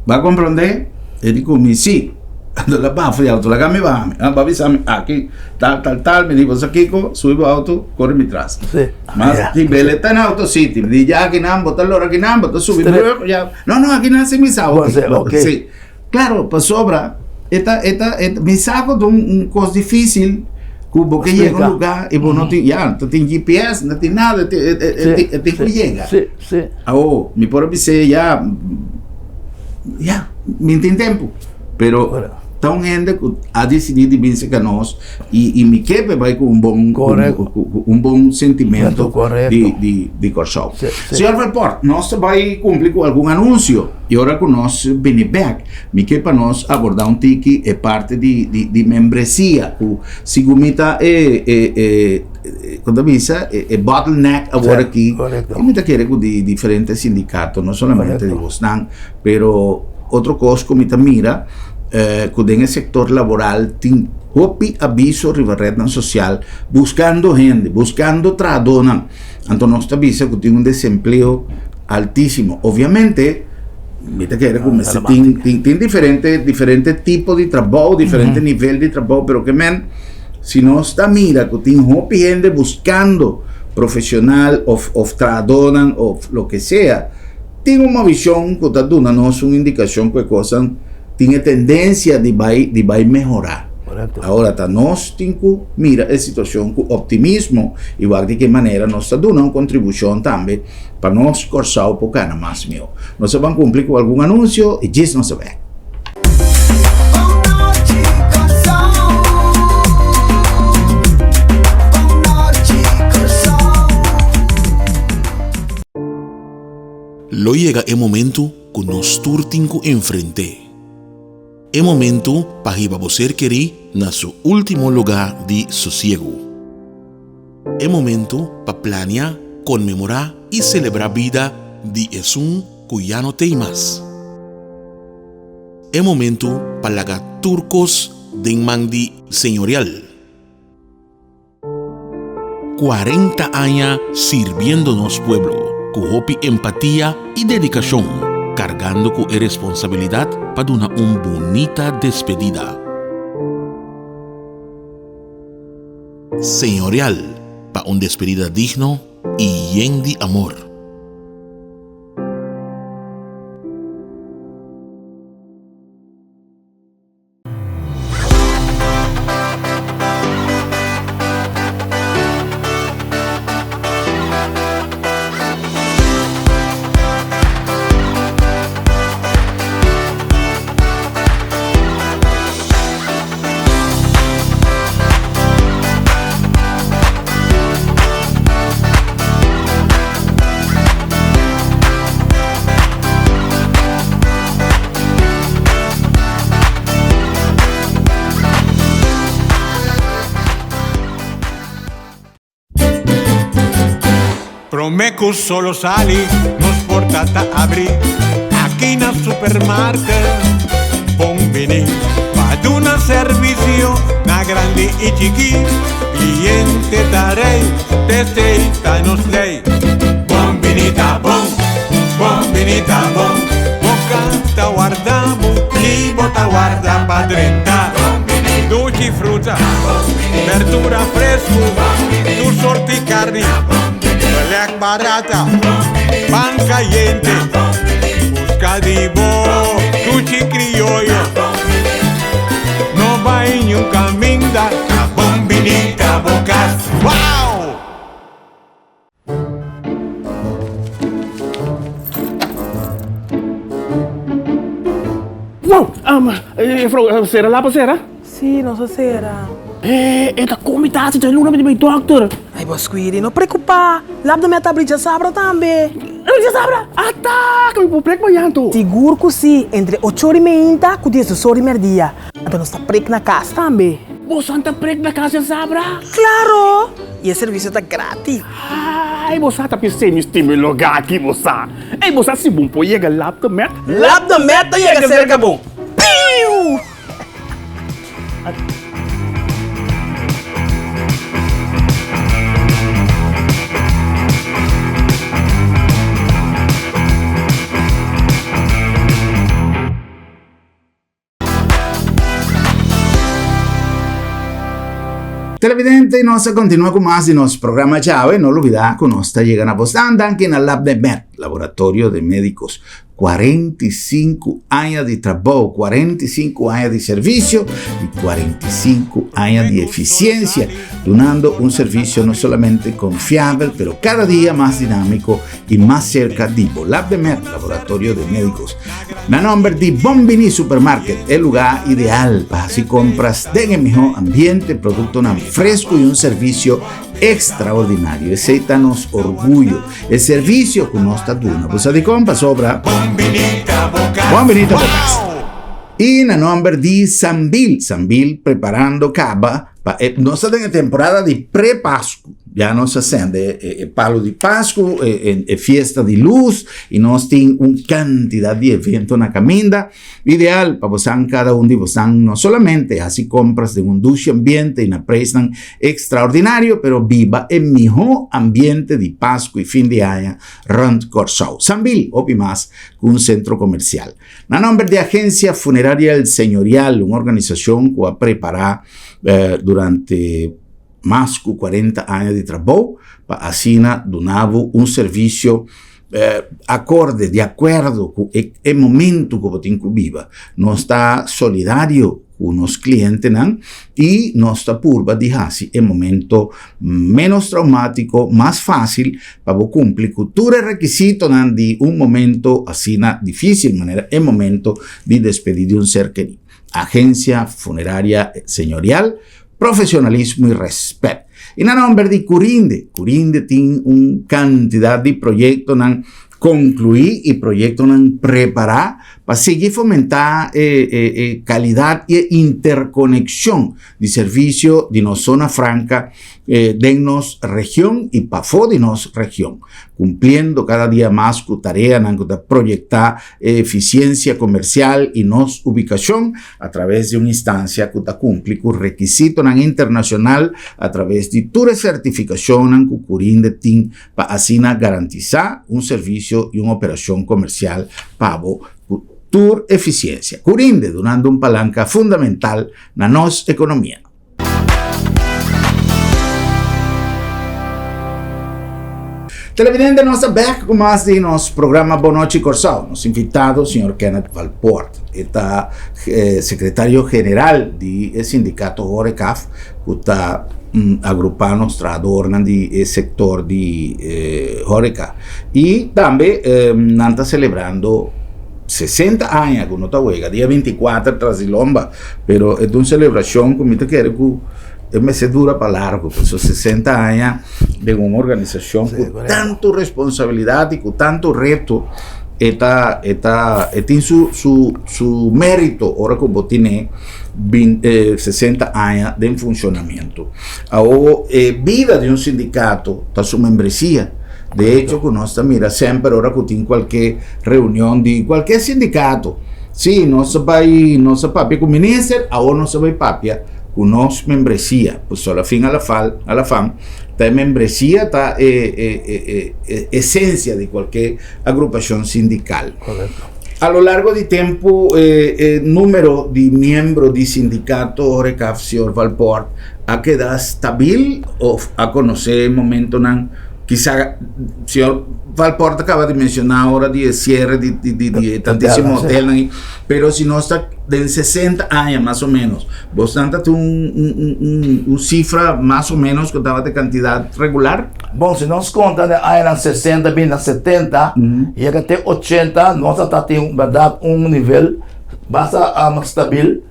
bo a komprondé e di ku mi si. Anto la baha for di auto, laga mi baha mi. A bisa mi aki tal tal tal, mi di bo sa kiko, subi bo auto, kore mi tras. Sí. Mas Ya. di bele ta na auto city, mi di ya akinan bo ta lora akinan, bo ta subi brug, ya. No, no, akinan si mi sa. Bo sa, ok. Sí. Claro, pasobra e ta, e ta, e ta, mi sa ku ta un, un kos difícil ku bo ke yega un Explica. lugá i bo no tin, ya, no tin GPS, no tin nada, e, e, e, Sí, e tin ku sí, yega. Sí, sí. Awo, mi por a bis'é ya, Ya, mi tin tempu. Pero ta un hende ku a disidí di bin serka nos i i mi ke pa e bai ku un bon ku un bon sentimento di di di Kòrsou. Señor Verpoort, nos ta bai kumpli ku algun anunsio i ora ku nos bini bèk mi ke pa nos abordá un tiki e parti di di di membresia ku segun mi ta e e e Kon ta bisa e bottleneck awor aki i mi ta kere ku di diferente sindikato no solamente di bosnan pero otro kos ku mi ta mira ku den e sektor laboral tin hopi abiso riba rednan sosial buskando hende buskando trahadónan anto nos ta bisa ku tin un desempleo altisimo obviamente mi ta kere ku mester tin tin diferente diferente tipo di trabou diferente nivel di trabou pero ke men Si nos ta mira ku tin hopi hende buskando profesional òf òf trahadónan òf loke sea, tin un movishon ku ta duna nos un indikashon ku e kosnan tin e tendensia di bai di bai mehorá. Awor ta nos tin ku mira e situashon ku optimismo i wak di ke manera nos ta duna un kontribushon tambe pa nos Kòrsou por gana mas mihó. Nos a ban kumpli ku algun anunsio i djis nos a bèk. Lo yega e momentu ku nos tur tin ku enfrent'é. E momentu pa hiba bo ser kerí na su último lugá di sosiegu. E momentu pa plania, konmemorá i selebrá bida di esun ku ya no t'ei mas. E momentu pa laga tur kos den man di Señorial. 40 aña sirbiendo nos pueblo ku hopi empatia i dedikashon, kargando ku e responsabilidat pa duna un bunita despedida. Señorial pa un despedida digno i yen di amor. Promé ku solo sali, nos porta ta abrí aki na Supermarket. Bon biní pa duna servisio na grandi i chikí. Kliente ta rei, t'esei ta nos lei. Bon biní ta bon, bon biní ta bon. Bo kas ta warda bo i bo ta warda pa drenta. Dushi fruta, berdura fresku, tur sorti karni, beleg barata, pan kayente. Buska di bo dushi krioyo. No bai niun kaminda, ta bon bini ta bo kas. Wow! Wow! Um, juffrouw, sera lapa sera? Sí, nos a sera. Eh, e ta komi tasi ta luna mi di dokter. Ay, bo Squiri, no preocupa. Lap de mi a ta abri djasabra tambe. Abri djasabra? Ata, ku mi por prek mañan to. Sigur ku si, entre ocho ora i meinta ku diesdos ora i merdia. Anto nos ta prek na kas tambe. Boso ta prek na kas djasabra? Claro! I e servisio ta gratis. Ay, bo sa ta pis'é mi stima e lugá aki, bo sa. Ey, bo sa si bon por yega Lap de Met? Lap de Met ta yega serka bo. Piu! Televidente, nos a continua cu mas di nos programa djawe. No lubida cu nos ta yega na bos dan danki na LabdeMed, Laboratorio de Médicos. 45 aña di trabou, 45 aña di servicio y 45 aña di eficiencia, dunando un servicio no solamente confiabel, pero cada dia mas dinámico y mas cerca di bo. LabdeMed, Laboratorio de Médicos. Na nomber di Bon Bini Supermarket, e lugá ideal pa hasi kompras den e mihó ambiente, produktonan fresku i un servisio ekstraordinario. Esei ta nos orguyo, e servisio ku nos ta duna. Bo sa dikon? Pasobra Bon Bini ta bo kas. Bon Bini ta bo kas. I na nomber di Sambil, Sambil preparando kaba pa e, nos ta den e temporada di pre-Pasku. Ya nos a sende e palu di Pasku, e fiesta di lus, i nos tin un kantidat di evento na kaminda. Ideal pa bosan, kada un di bosan, no solamente hasi kompras den un dushi ambiente i na preisnan ekstraordinario, pero biba e mihó ambiente di Pasku i fin di aña rònt Kòrsou. Sambil hopi mas ku un sentro komersial. Na nòmber di Agensia Funeraria El Señorial, un organisashon ku a prepará durante mas ku 40 aña di trabou pa asina duna bo un servisio akorde, di akuerdo ku e momentu ku bo tin ku biba. Nos ta solidario ku nos klientenan i nos ta purba di hasi e momento ménos traumatiko, mas fásil pa bo kumpli ku tur e rekisitonan di un momento asina difísil manera e momento di despedí di un ser kerí. Agensia Funeraria Señorial, Profesionalismo i rèspèt. I na nòmber di Curinde, Curinde tin un kantidat di proyektonan konkluí i proyektonan prepará pa sigui fomentá e kalidat i e interkonekshon di servisio di nos zona franka den nos region i pafó di nos region, kumpliendo kada dia mas ku tareanan ku ta proyektá e efisiensia komersial i nos ubikashon atraves di un instansia ku ta kumpli ku rekisitonan internashonal atraves di tur e sertifikashonnan ku Curinde tin pa asina garantisá un servisio i un operashon komersial pa bo ku tur efisiensia. Curinde dunando un palanka fundamental na nos ekonomia. Televidente, nos ta bek ku mas di nos programa Bon Nochi Kòrsou. Nos invitado, señor Kenneth Valpoort. E ta sekretario general di e sindikato Horecaf, ku ta agrupá nos trahadornan di e sektor di horeca. I tambe nan ta selebrando 60 aña ku no ta wega, dia 24 tras di lomba. Pero e ta un selebrashon ku mi ta kere ku e mester dura pa largu, pasobra 60 aña den un organisashon ku tantu responsabilidat i ku tantu reto, e ta e ta e tin su su su mérito ora ku bo tene 60 aña den funshonamentu. Awor e bida di un sindikato ta su membresia. De hecho ku nos ta mira semper ora ku tin kualke reunion di kualke sindikato, si nos ta bai nos ta papia ku minister, awor nos ta bai papia ku nos membresia. Pasobra a la fin a la fal a la fan ta e membresia ta e e e e esensia di kualke agrupashon sindikal. Korekto. A lo largo di tempu e e numero di miembro di sindikato Horecaf señor Valpoort a keda stabil of a konosé momentonan kisa señor Valpoort a kaba di menshoná ora di e siere di di di di e tantísimo hotelnan ei pero si nos ta den sesenta aña mas o ménos bosnan ta tin un un un un sifra mas o ménos ku tabata e kantidat regular? Bon si nos konta den añanan sesenta bin na setenta yega te ochenta nos a ta tin bèrdat un nivel basta stabil.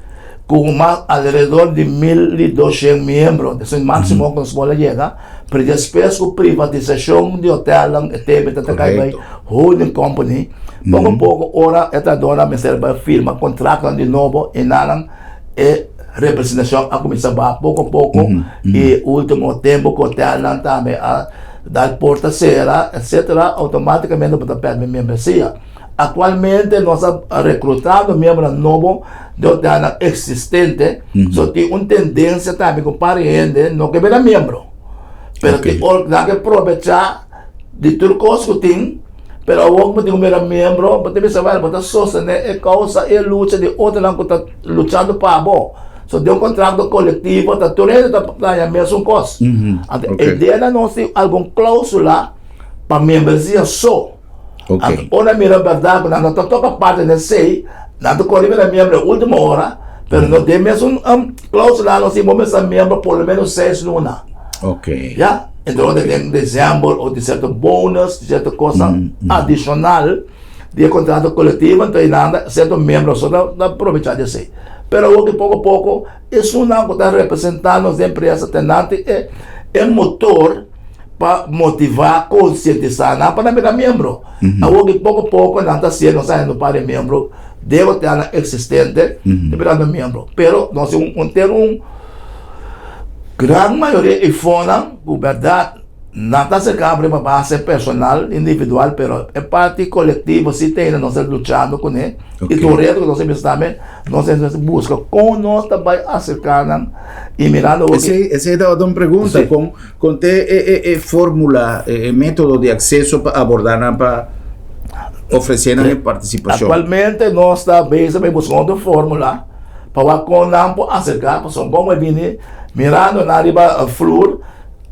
Ku mas alrededor di 1200 miembro, esei máksimo ku nos por a yega, pero despues ku privatisashon di hotelnan e tebe ta kai bai holding company, poko poko ora e trahadornan mester bai firma kontraktonan di nobo i nan e representashon a kuminsá baha poko poko i ultimo tempu ku hotelnan tambe a dal porta sera etsetera outomátikamente bo ta pèrdè membresia. Aktualmente nos a rekrutando miembronan nobo di hotelnan eksistente, so tin un tendensia tambe ku un par di hende no ke bira miembro. Pero tin ora nan ke probechá di tur kos ku tin, pero awor ku bo tin ku bira miembro, bo ta bisa wèl bo ta sostené e kousa i e lucha di otronan ku ta luchando pa bo. So den un kontrakto kolektivo ta tur hende ta haña mesun kos. Anto e idea na nos tin algun klóusula pa miembresia so. Ok. Anto ora mira berdad ku nan no ta toka parti den esei, nan ta kore bira miembro e ultimo ora, pero no den mesun um, klausula nos tin bo mester miembro por lo menos seis luna. Ok. Ya, entonces Ok. den december o tin cierto bonus, cierto cosa adicional di e contrato colectivo, entonces nan ta cierto miembro so ta ta aprovecha di esei. Pero awor ki poko poko esunnan ku ta representa nos den empresa ta nan tin e e motor pa motivá, konsientisá nan pa nan bira miembro. Awor ki poko poko nan ta hasié, nos ta hañando un par di miembro den hotelnan eksistente ta birando miembro. Pero nos tin un tin un gran mayoria e fonnan ku bèrdat nan ta aserká riba base personal, individual, pero e parti kolektivo si ta ainda nos ta luchando kuné i ta un reto ku nos a bisa tambe. Nos a buska kon nos ta bai aserká nan i mirando Esei, esei tabata un pregunta. Sí. Kon, kon te e, e, e fórmula, e, e método di akseso pa abordá nan pa ofresé nan e partisipashon? Aktualmente nos ta bezig bai buska otro fórmula pa wak kon nan por aserká, pasobra kon bai bini mirando nan riba flur,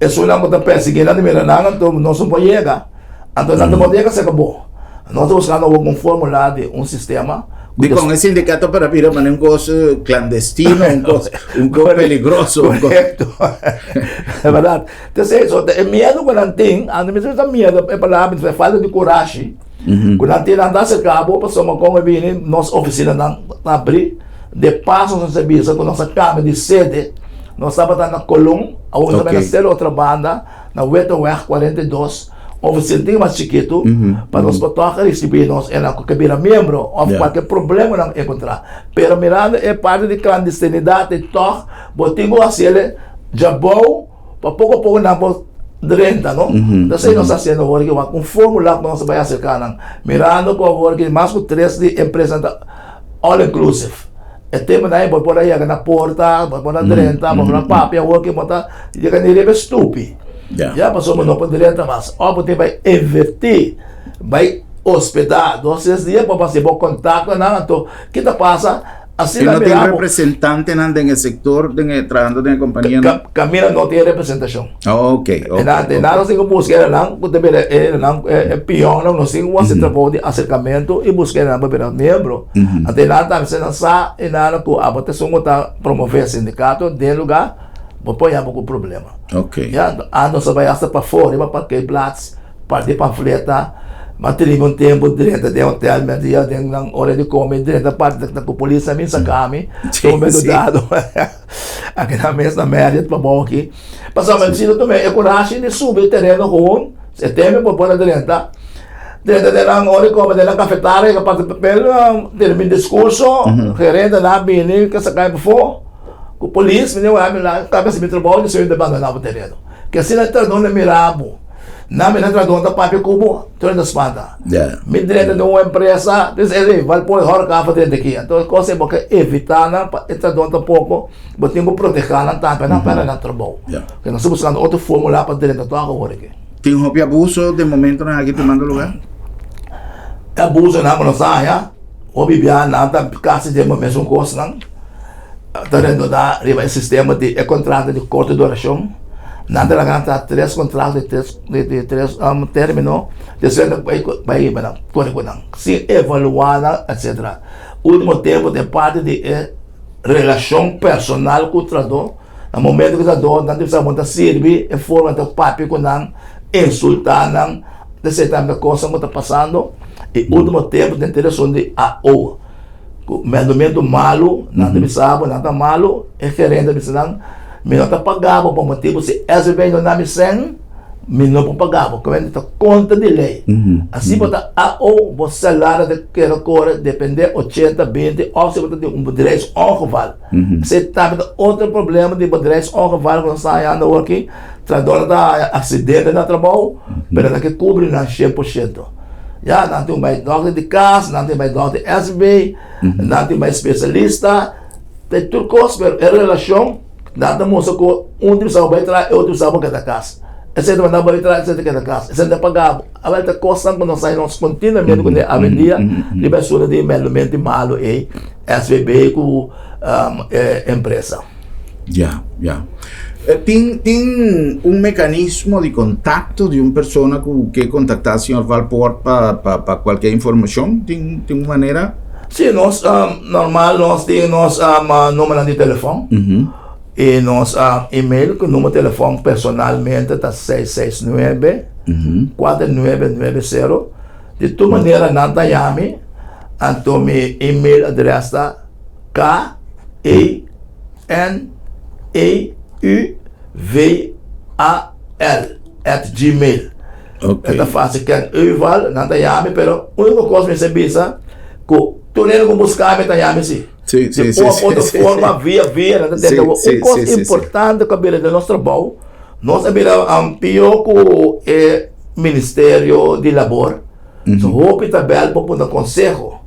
esunnan ku ta persiguí nan ta mira nan, anto nos no por yega. Anto nan ta por yega serka bo. Nos ta buskando awor un fórmula di un sistema. Dikon e sindikato para bira manera un kos klandestino, un kos, un kos peligroso. Un kos... Korekto. E bèrdat. Entonces, so, e miedu ku nan tin, anto mi ta miedu, e palabra e falta di kurashi, ku nan tin, nan ta aserká bo pasobra kon e bini nos ofisinanan ta abrí, de paso nos a bisa ku nos a kambia di sede, nos tabata na Colon, awor nos ta bai na Sero Otrabanda. Na Wetterweg 42, ofisina tin mas chikitu, pa nos por tòg risibí nos e nan ku ke bira miembro òf kualke problema nan enkontrá. Pero mirando e parti di klandestinidat ei tòg bo tin ku hasiel djabou pa poko poko nan por drenta, no? Entonces esei nos ta hasiendo awor aki, wak un fórmula ku nos ta bai aserká nan. Mirando ku awor aki mas ku tres di empresanan ta all inclusive. E tempu nan bo por a yega na porta, bo por a drenta, bo por a papia awor ke bo ta yega ni riba e stupi. Ya, pasobra bo no por drenta mas. Òf bo tin bai invertí, bai hospedá dos tres dia pa bo hasi bo kontaktonan. Anto ki ta pasa? Asina no tin representantenan den e sektor, den e trahando den e kompanianan? Kaminda no tin representashon. Ok, ok. E nan nos tin ku buska e nan ku ta bira e nan e pionnan, nos tin ku hasi trabou di aserkamentu i buska e nan pa bira miembro. Anto e nan tambe si nan sa e nan ku abo ta esun ku ta promové sindikato den lugá, bo por haña bo ku problema. Ok. Ya, anto nos a bai hasta pafó riba parkeerplaats. Parti pamfleta, m'a tene mi un tempu drenta den hotel, mi a dia den nan ora di come, drenta parti ta ku polis a bin saka mi, Sí, un momento sí. dado aki na mes na Marriott pabou aki. Pasobra mi si tuma e kurashi di subi e tereno gewoon, e tempu por por a drenta, drenta den nan ora di come den nan kafetaria, ke parti papel, tene mi diskurso, gerente nan a bini ke saka mi pafó, ku polis, mi di wak mi la kaba hasi mi trabou, mi ta bandona bo tereno. Ke asina ta duna mira bo. Nan mester trahadó ta papia ku bo, tur hende ta spanta. Mi drenta den un empresa, ta bisa ey, bal pone hòrkafa drenta aki. Anto e kos ei bo ke evitá nan pa e trahadó tampoko, bo tin ku protehá nan tambe, nan pèrdè nan trabou. Ke nos ta buskando otro fórmula pa drenta tòg awor aki. Tin hopi abuso den momentonan aki tumando lugá? E abusonan ku nos a haña, hopi bia nan ta kasi den bo mesun kosnan. Ta rendodá riba e sistema di e kontrato di korto durashon. Nan ta laga nan traha tres kontrato di tres di tres término, despues nan bai bai riba nan kore ku nan sin evaluá nan etsetera. Ultimo tempu ta e parti di e relashon personal ku trahadó, na momento ku trahadó nan ta bisa bo ta sirbi e forma ta papia ku nan, insultá nan, esei tambe kosnan ku ta pasando. I ultimo tempu den telefòn di AO. Ku mèldomentu malu, nan ta bisa bo, nan ta malu, e gerente ta bisa nan, mi no ta paga bo pa motibu si SVB no na mi sèn, mi no por paga bo, kende ta kontra di lei. Asi bo ta AO, bo salario ta keda kore depende ochenta, binti òf si bo ta di un bedrijfsongeval. Esei tambe ta otro problema di bedrijfsongeval ku nos ta hañando awor aki, trahadónan ta haña aksidente na trabou, pero nan ke kubri nan shen por shento. Ya, nan tin bai dòkter di kas, nan tin bai dòkter SB, nan tin bai spesialista, te tur kos, pero e relashon nan ta mustra ku un tin sa bai traha, e otro sa bo keda kas. Esei ta manda bai traha, esei ta keda kas, esei ta paga bo. Awel ta kosnan ku nos a nos kontinuamente kuné awendia riba e asuntu di mèldomentu malu ei, SVB ku e empresa. Ya, ya. Tin, tin un mekanismo di kontakto di un persona ku ke kontaktá señor Valpoort pa, pa, pa kualke informashon? Tin, tin un manera? Sí, nos normal nos tin nos numbernan di telefòn i nos email ku number telefòn personalmente ta seis seis nuebe, kuater nuebe nuebe sero. Di tur manera nan ta yami, anto mi email adrès ta K E N E U V A L at gmail. Ok. E ta fácil Ken Euval, nan ta yami, pero único kos mi sa bisa ku tur hende ku buska mi ta yami si. Sí, sí, Di sí, un sí, otro sí, forma, sí. via via, nan ta Sí, tende. Un sí, kos sí, sí, sí. importante ku a bira den nos trabou, nos a bira pió ku e Ministerio di Labor. So hopi ta bèl pa puna konseho.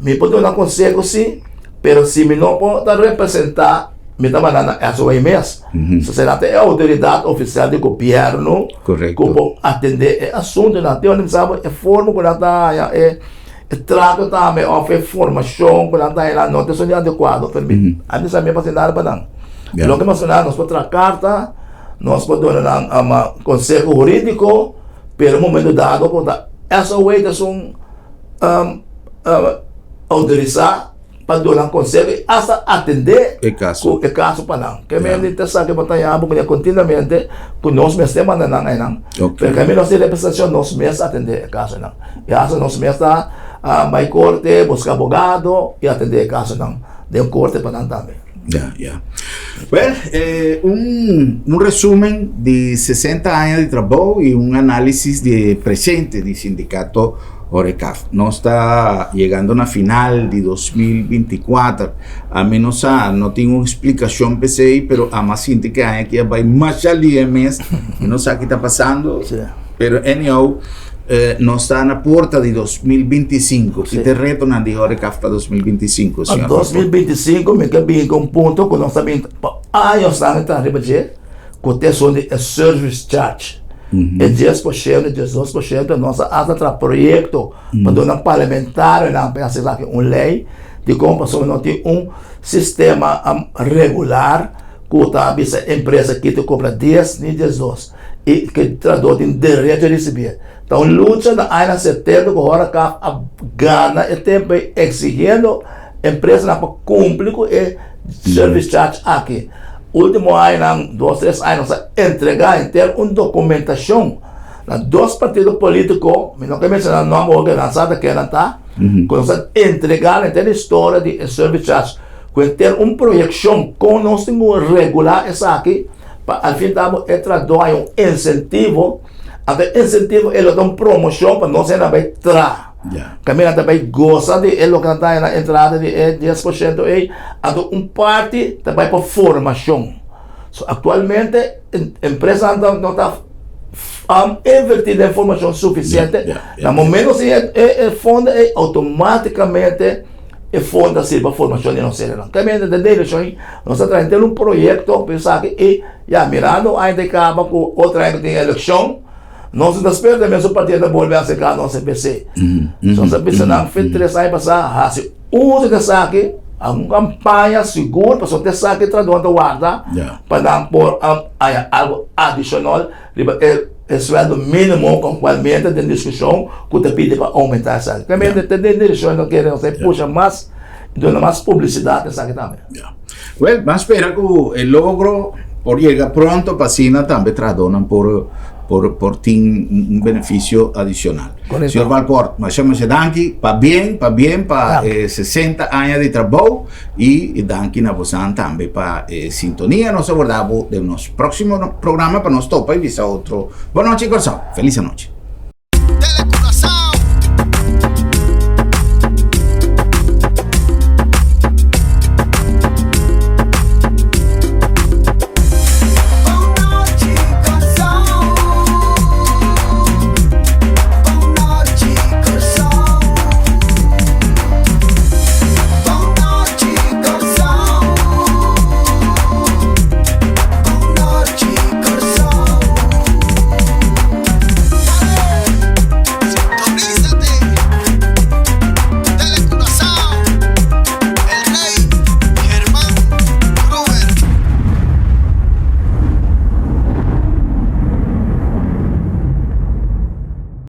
Mi por duna konseho si, pero si mi no por ta representá, mi ta manda na SOA mes. So sera ta e outoridat ofisial di gobièrnu ku por atendé e asuntunan. Te ora mi sa bo e forma ku nan ta haña e trato tambe òf e formashon ku nan ta haña no ta esun di adekuado. Pero mi a bisa mi a hasi nada pa nan. Loke mi a hasi nos por traha karta, nos por duna nan konseho hurídiko. Pero un momento dado ku ta SOA ta esun outorisá pa duna konseho i asta atendé E kaso. ku e kaso pa nan. Ke men di ta sa ke bo ta yama bo kontinuamente ku nos mester manda nan einan. Ok. Pero ke nos tin representashon nos mes atendé e kasonan. I asta nos mes ta bai korte, buska abogado i atendé e kasonan den korte pa nan tambe. Ya, ya. Well, eh, un, un resumen di 60 aña di trabou y un análisis di presente di sindicato Horecaf. Nos ta yegando na final di 2024. Ami no sa, no tin un explicacion p'esey, pero ama sinti ke aña aki a bai masha lie mes. Mi no sa ki ta pasando. Sí. Pero anyhow, eh, nos ta na porta di 2025. Ki te retonan di Horecaf pa 2025, Pa señor Pastor? 2025 mi ke bin ku un punto ku nos ta bin pa añosnan ta riba dje, ku ta esun di e service charge. E 10%, e 12% nos a hasta traha proyekto pa duna parlamentarionan pa hasi esaki un lei dikon pasobra no tin un sistema regular ku ta bisa empresa ki ta kobra dies ni diesdos. i ke trahadó tin derecho di risibié. Ta un lucha na añanan setenta ku Horecaf a gana e tempu ei eksigiendo empresanan pa kumpli ku e service charge aki. Último añanan, dos tres aña nos a entregá henter un dokumentashon na dos partido polítiko, mi no ke menshoná nòmber oke nan sa ta ken nan ta, ku nos a entregá henter historia di e service charge ku henter un proyekshon kon nos tin ku regulá esaki. Pa al fin ta bo e trahadó haña un insentivo, anto e insentivo e lo ta un promoshon pa nos hende bai traha. Kaminda nan ta bai gosa di e loke nan ta haña na entrada di e 10% ei, anto un parti ta bai pa formashon. So aktualmente empresanan no ta. Invertí den formashon sufisiente, na momento si e fondo ei outomátikamente e fondo ta sirbi pa formashon di nos hendenan. Kamente den direkshon ei nos ta traha henter un proyekto pa esaki i ya mirando aña ta kaba ku otro aña ku tin elekshon nos no ta spera ta mesun partido ta bolbe aserká nos MPC. Nos a bisa nan fin tres aña pasá hasi uso di esaki algun kampaña sigur pasobra ta esaki trahadónan ta warda pa nan por haña algu adishonal riba e sueldo mínimo ku aktualmente den diskushon ku ta pidi pa oumentá esaki. Tambe ta den direkshon nan kere nos ta pusha mas i duna mas publisidat esaki tambe. Wèl, ban spera ku e logro por yega pronto pa asina tambe trahadónan por por por tin un benefisio adishonal. Señor Valpoort, masha masha danki pa bien, pa bien pa e 60 aña di trabou i danki na bosan tambe pa e sintonia. Nos a warda bo den nos próksimo programa pa nos topa i bisa otro. Bon nochi Kòrsou. Felis anochi.